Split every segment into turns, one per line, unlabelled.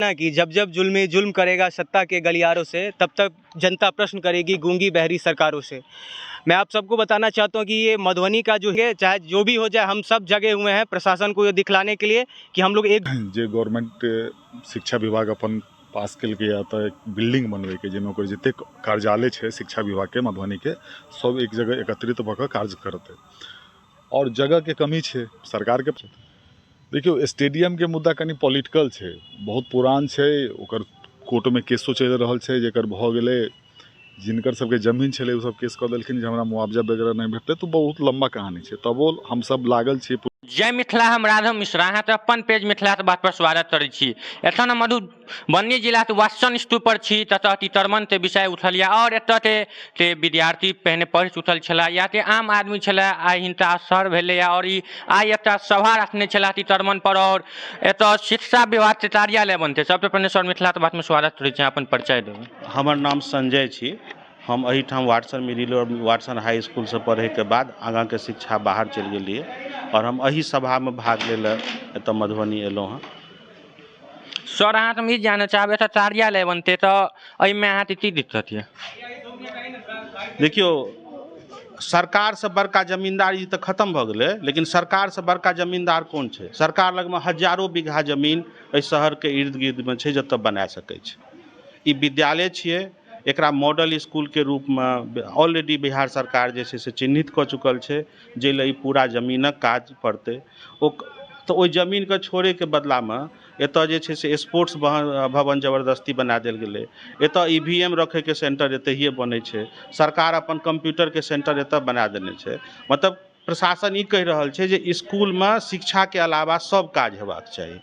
ना कि जब जब जुल्मी जुल्म करेगा सत्ता के गलियारों से, तब तक जनता प्रश्न करेगी गूंगी बहरी सरकारों से। मैं आप सबको बताना चाहता हूँ कि ये मधुबनी का जो है, चाहे जो भी हो जाए, हम सब जगे हुए हैं प्रशासन को ये दिखलाने के लिए कि हम लोग एक।
जे गवर्नमेंट शिक्षा विभाग अपन पास केलकैए तऽ एक बिल्डिंग बनबैके, जाहिमे ओकर जतेक कार्यालय छै शिक्षा विभागके मधुबनीके, सब एक जगह एकत्रित भऽ कऽ कार्य करतै। आओर जगहके कमी छै सरकारके। देखियौ, स्टेडियमके मुद्दा कनि पॉलिटिकल छै, बहुत पुरान छै, ओकर कोर्टमे केसो चलि रहल छै। जकर भऽ गेलै, जिनकर सबके जमीन छलै, ओ सब केस कऽ देलखिन जे हमरा मुआवजा वगैरह नहि भेटतै। तऽ बहुत लम्बा कहानी छै, तबो हमसब लागल छी।
जय मिथिला, हम राघव मिश्रा, अहाँके अपन पेज मिथिलाके बात पर स्वागत करै छी। एखन हम मधुबनी जिलाके वाटसन स्कूल पर छी। ततऽ अतिक्रमणके विषय उठल यऽ आओर एतऽ के विद्यार्थी पहिने पढ़ि चुकल छलाह या के आम आदमी छलाह। आइ हिनका असर भेलैए आओर ई आइ एकटा सभा रखने छलाह अतिक्रमण पर आओर एतऽ शिक्षा विभागके कार्यालय बनतै। सबसँ पहिने सर, मिथिलाके बातमे स्वागत करै छी, अपन परिचय देबै।
हमर नाम संजय छी। हम एहिठाम वाटसन मिडिल आओर वाटसन हाई इसकुलसँ पढ़ैके बाद आगाँके शिक्षा बाहर चलि गेलियै आओर हम एहि सभामे भाग लै लए एतऽ मधुबनी एलहुँ हँ।
सर, अहाँसँ हम ई जानऽ चाहबै, एतऽ कार्यालय बनतै तऽ एहिमे अहाँके की दिक्कत यऽ?
देखियौ, सरकारसँ बड़का जमीन्दारी तऽ खतम भऽ गेलै, लेकिन सरकारसँ बड़का जमीन्दार कोन छै? सरकार लगमे हजारो बीघा जमीन एहि शहरके इर्द गिर्दमे छै, जतऽ बना सकै छै। ई विद्यालय छियै, एकरा मॉडल इसकुलके रूपमे ऑलरेडी बिहार सरकार जे छै से चिन्हित कऽ चुकल छै, जाहि लए ई पूरा जमीनक काज पड़तै। ओ तऽ ओहि जमीनके छोड़ैके बदलामे एतऽ जे छै से स्पोर्ट्स भवन जबरदस्ती बना देल गेलै। एतऽ ई वी एम रखैके सेन्टर एतहिए बनै छै। सरकार अपन कम्प्यूटरके सेन्टर एतऽ बना देने छै। मतलब प्रशासन ई कहि रहल छै जे इसकुलमे शिक्षाके अलावा सब काज हेबाक चाही।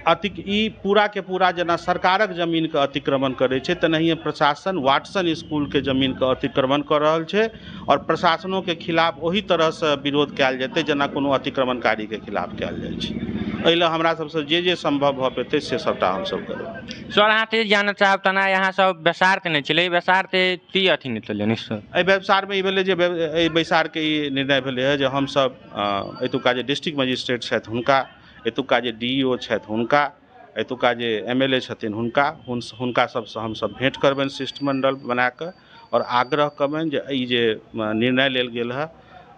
अति ई पूराके पूरा जेना सरकारक जमीनके अतिक्रमण करै छै, तेनाहिए प्रशासन वाटसन इसकुलके जमीनके अतिक्रमण कऽ रहल छै आओर प्रशासनोके खिलाफ ओही तरहसँ विरोध कयल जेतै जेना कोनो अतिक्रमणकारीके खिलाफ कयल जाइ छै। एहि लए हमरा सबसँ जे जे सम्भव भऽ पेतै से सबटा हमसब करबै।
सर, अहाँ तऽ जानऽ चाहब, तेना यहाँ सब बैसार केने छलै, बैसार के की अथी निकललै निश्चय?
एहि बैसारमे ई भेलै जे एहि बैसारके ई निर्णय भेलै हँ जे हमसब एतुका जे डिस्ट्रिक्ट मजिस्ट्रेट छथि हुनका, एतुका जे डी ई ओ छथि हुनका, एतुका जे एम एल ए छथिन हुनका, हुनका सबसँ हमसब भेँट करबनि शिष्टमण्डल बनाकऽ आओर आग्रह करबनि जे ई जे निर्णय लेल गेल हँ,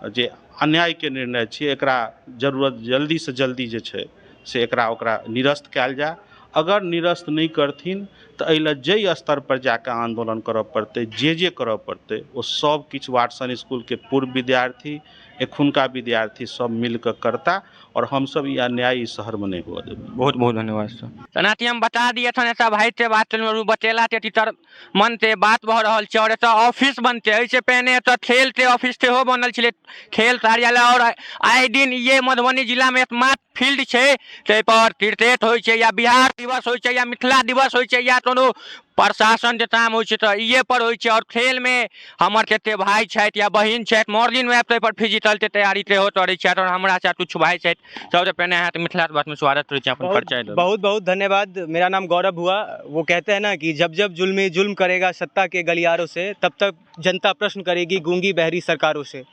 जे अन्यायके निर्णय छियै, एकरा जरूरत जल्दीसँ जल्दी जे छै से एकरा ओकरा निरस्त कयल जाय। अगर निरस्त नहि करथिन तऽ एहि लए जाहि स्तरपर जाकऽ आन्दोलन करऽ पड़तै, जे जे करऽ पड़तै, ओ सब किछु वाटसन इसकुलके पूर्व विद्यार्थी, एखुनका विद्यार्थी सब मिलकऽ करता आओर हमसब ई अन्याय ई शहरमे नहि हुअ देबै।
बहुत बहुत धन्यवाद सर। तेनाकि हम बता दी, एखन एतऽ भाई से बात केलहुँ, बतेला के टीचर मन से बात भऽ रहल छै आओर एतऽ ऑफिस बनतै। एहिसँ पहिने एतऽ खेलके ऑफिस सेहो बनल छलै, खेल कार्यालय। आओर आइ दिन ये मधुबनी जिलामे एकमात्र फील्ड छै ताहिपर क्रिकेट होइ छै या बिहार दिवस होइ छै या मिथिला दिवस होइ छै या कोनो प्रशासन जे काम होइ छै तऽ इहे पर होइ छै। आओर खेलमे हमर कते भाय छथि या बहिन छथि, मॉर्निंगमे आबि ताहिपर फिजिकलके तैयारी सेहो करै छथि। आओर हमरा साथ किछु भाय छथि। सबसे पहले अहाँ मिथिला के बात में स्वागत करै छी, अपन परिचय दू।
बहुत बहुत धन्यवाद। मेरा नाम गौरव हुआ। वो कहते हैं ना कि जब जब जुल्मी जुल्म करेगा सत्ता के गलियारों से, तब तक जनता प्रश्न करेगी गूंगी बहरी सरकारों से।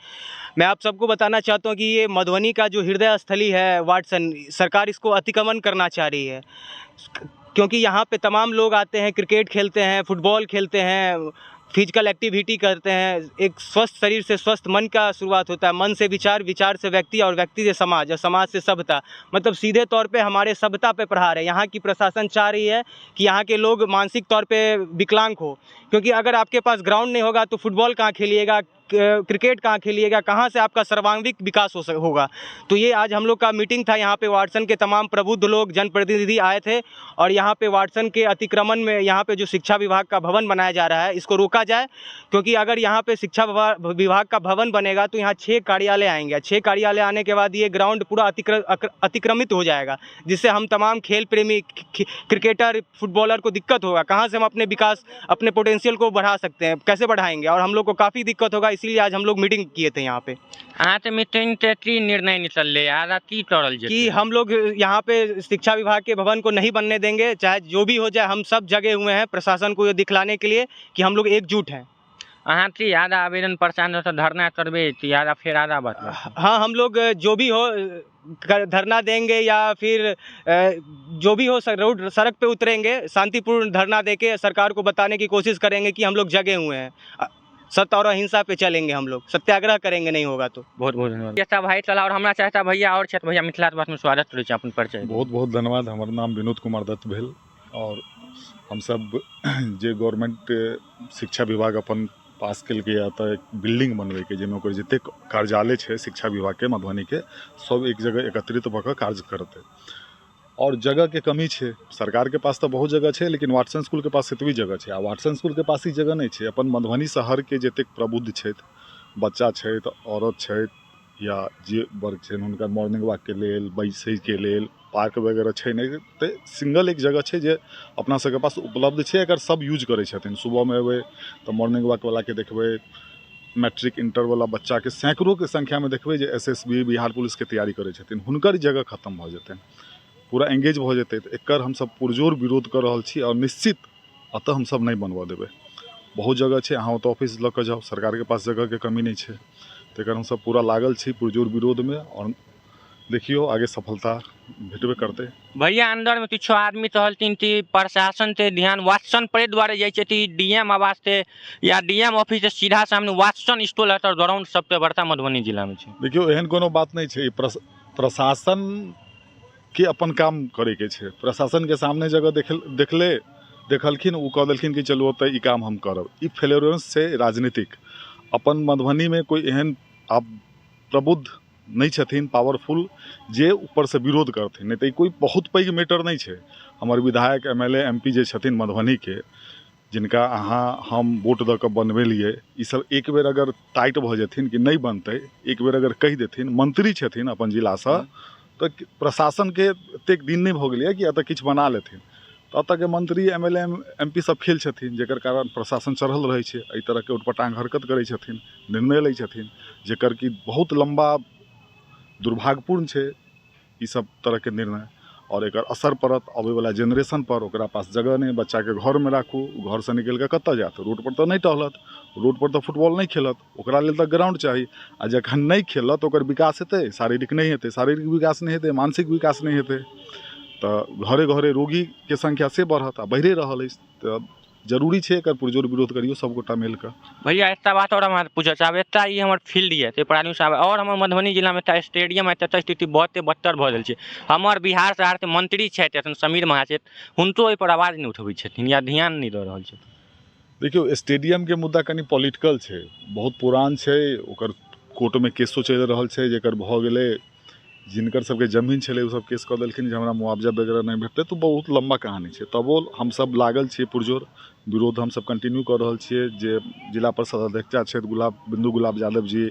मैं आप सबको बताना चाहता हूँ कि ये मधुबनी का जो हृदय स्थली है वाटसन, सरकार इसको अतिक्रमण करना चाह रही है, क्योंकि यहाँ पे तमाम लोग आते हैं, क्रिकेट खेलते हैं, फुटबॉल खेलते हैं, फिजिकल एक्टिविटी करते हैं। एक स्वस्थ शरीर से स्वस्थ मन का शुरुआत होता है, मन से विचार, विचार से व्यक्ति और व्यक्ति से समाज और समाज से सभ्यता। मतलब सीधे तौर पे हमारे सभ्यता पे प्रहार है। यहाँ की प्रशासन चाह रही है कि यहाँ के लोग मानसिक तौर पे विकलांग हो, क्योंकि अगर आपके पास ग्राउंड नहीं होगा तो फुटबॉल कहाँ खेलिएगा, क्रिकेट कहाँ खेलिएगा, कहाँ से आपका सर्वांगीण विकास हो होगा? तो ये आज हम लोग का मीटिंग था। यहाँ पे वाटसन के तमाम प्रबुद्ध लोग, जनप्रतिनिधि आए थे और यहाँ पे वाटसन के अतिक्रमण में यहाँ पे जो शिक्षा विभाग का भवन बनाया जा रहा है, इसको रोका जाए, क्योंकि अगर यहाँ पे शिक्षा विभाग का भवन बनेगा तो यहाँ 6 कार्यालय आएंगे। 6 कार्यालय आने के बाद ये ग्राउंड पूरा अतिक्रमित हो जाएगा, जिससे हम तमाम खेल प्रेमी, क्रिकेटर, फुटबॉलर को दिक्कत होगा। कहाँ से हम अपने विकास, अपने पोटेंशियल को बढ़ा सकते हैं, कैसे बढ़ाएंगे? और हम लोग को काफ़ी दिक्कत होगा, इसीलिए आज हम लोग मीटिंग किए थे यहाँ पे।
अहाँ मीटिंग के की निर्णय निकलले, आगा की करल जेतै?
कि हम लोग यहाँ पे शिक्षा विभाग के भवन को नहीं बनने देंगे, चाहे जो भी हो जाए। हम सब जगे हुए हैं प्रशासन को ये दिखलाने के लिए कि हम लोग एकजुट हैं।
अहाँ की आधा आवेदन परेशान हो धरना करबै कि आधा फेर आधा बात
हाँ, हम लोग जो भी हो धरना देंगे या फिर जो भी हो रोड सड़क पे उतरेंगे, शांतिपूर्ण धरना देके सरकार को बताने की कोशिश करेंगे कि हम लोग जगे हुए हैं। सत्य और अहिंसा पे चलेंगे, हम लोग सत्याग्रह करेंगे नहीं होगा तो।
बहुत बहुत धन्यवाद। एकटा भाई चला और हमरा चाहता भैया और छथि। भैया, मिथिला बातमे स्वागत करै छी, अपन परिचय दिअ।
बहुत बहुत धन्यवाद। हमर नाम विनोद कुमार दत्त भेल आओर हमसब जे गवर्नमेंट शिक्षा विभाग अपन पास केलकैए तऽ एक बिल्डिंग बनबैके, जाहिमे ओकर जतेक कार्यालय छै शिक्षा विभागके मधुबनीके, सब एक जगह एकत्रित भऽ कऽ कार्य करतै। आओर जगहके कमी छै। सरकारके पास तऽ बहुत जगह छै, लेकिन वाटसन स्कूलके पास एतबी जगह छै आ वाटसन स्कूलके पास ई जगह नहि छै। अपन मधुबनी शहरके जतेक प्रबुद्ध छथि, बच्चा छथि, औरत छथि या जे वर्ग छनि, हुनका मॉर्निंग वॉकके लेल, बैसैके लेल पार्क वगैरह छै नहि। तऽ सिंगल एक जगह छै जे अपना सबके पास उपलब्ध छै, एकर सब यूज करै छथिन। सुबहमे एबै तऽ मॉर्निंग वॉकवलाके देखबै, मैट्रिक इंटरवला बच्चाके सैकड़ोके संख्यामे देखबै जे एसएसबी, बिहार पुलिसके तैयारी करै छथिन। हुनकर जगह खतम भऽ जेतनि, पूरा एंगेज भऽ जेतै। तऽ एकर हमसब पुरजोर विरोध कऽ रहल छी आओर निश्चित एतऽ हमसब नहि बनबऽ देबै। बहुत जगह छै, अहाँ ओतऽ ऑफिस लऽ कऽ जाउ, सरकारके पास जगहके कमी नहि छै। तऽ एकर हमसब पूरा लागल छी पुरजोर विरोधमे आओर देखियौ आगे सफलता भेटबे करतै।
भैया, अंदरमे किछो आदमी कहलथिन कि प्रशासन के ध्यान वाटसन पड़े दुआरे जाइ छै कि डीएम आवास से या डीएम ऑफिस से सीधा सामने वाटसन स्टोर है, तऽ ग्राउंड सबके बड़का मधुबनी जिलामे छै।
देखियौ, एहन कोनो बात नहि छै। ई प्रशासन के अपन काम करैके छै। प्रशासनके सामने जगह देखले देखलखिन, ओ कऽ देलखिन कि चलू ओतऽ ई काम हम करब। ई फेलोरेंस छै राजनीतिक। अपन मधुबनीमे कोइ एहन आब प्रबुद्ध नहि छथिन, पावरफुल, जे ऊपरसँ विरोध करथिन। नहि तऽ ई कोइ बहुत पैघ मैटर नहि छै। हमर विधायक, एमएलए, एमपी जे छथिन मधुबनीके, जिनका अहाँ हम वोट दऽ कऽ बनबेलियै, ईसब एक बेर अगर टाइट भऽ जेथिन कि नहि बनतै, एक बेर अगर कहि देथिन, मंत्री छथिन अपन जिलासँ, तऽ प्रशासनके एतेक दिन नहि भऽ गेलैए कि एतऽ किछु बना लेथिन। तऽ एतऽके मंत्री, एमएलए, एमपी सब फेल छथिन, जकर कारण प्रशासन चढ़ल रहै छै, एहि तरहके उटपटांग हरकत करै छथिन, निर्णय लै छथिन, जकर कि बहुत लम्बा दुर्भाग्यपूर्ण छै ई सब तरहके निर्णय। आओर एकर असर पड़त अबैवला जेनरेशन पर। ओकरा पास जगह नहि, बच्चाके घरमे राखू, घरसँ निकलि कऽ कतऽ जायत? रोड पर तऽ नहि टहलत, रोड पर तऽ फुटबॉल नहि खेलत, ओकरा लेल तऽ ग्राउंड चाही। आ जखन नहि खेलत, ओकर विकास हेतै शारीरिक? नहि हेतै। शारीरिक विकास नहि हेतै, मानसिक विकास नहि हेतै, तऽ घरे घरे रोगीके संख्या से बढ़त आ बढ़िए रहल अछि। तऽ जरूरी छै एकर पुरजोर विरोध करियौ सबगोटा मिल कऽ।
भैया, एकटा बात आओर हम अहाँसँ पूछऽ चाहब। एकटा ई हमर फील्ड यऽ, ताहिपर आदमी सब आओर हमर मधुबनी जिलामे एकटा स्टेडियम है, ततऽ स्थिति बहुते बदतर भऽ गेल छै। हमर बिहार सरकारके मंत्री छथि एखन समीर महासेठ, हुनको ओहिपर आवाज नहि उठबै छथिन या ध्यान नहि दऽ रहल छथिन।
देखियौ, स्टेडियमके मुद्दा कनि पॉलिटिकल छै, बहुत पुरान छै, ओकर कोर्टमे केसो चलि रहल छै। जेकर भऽ गेलै, जिनकर सबके जमीन छलै, ओ सब केस कऽ देलखिन जे हमरा मुआवजा वगैरह नहि भेटतै। तऽ बहुत लम्बा कहानी छै। तबो हमसब लागल छियै, पुरजोर विरोध हमसब कंटिन्यू कऽ रहल छियै। जे जिला परिषद अध्यक्षा छथि गुलाब बिन्दु गुलाब यादव जी,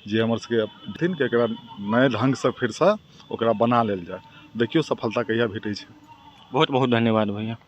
जे हमर सबके थिन कि एकरा नए ढङ्गसँ फेरसँ ओकरा बना लेल जाय। देखियौ सफलता कहिया भेटै छै।
बहुत बहुत धन्यवाद भैया।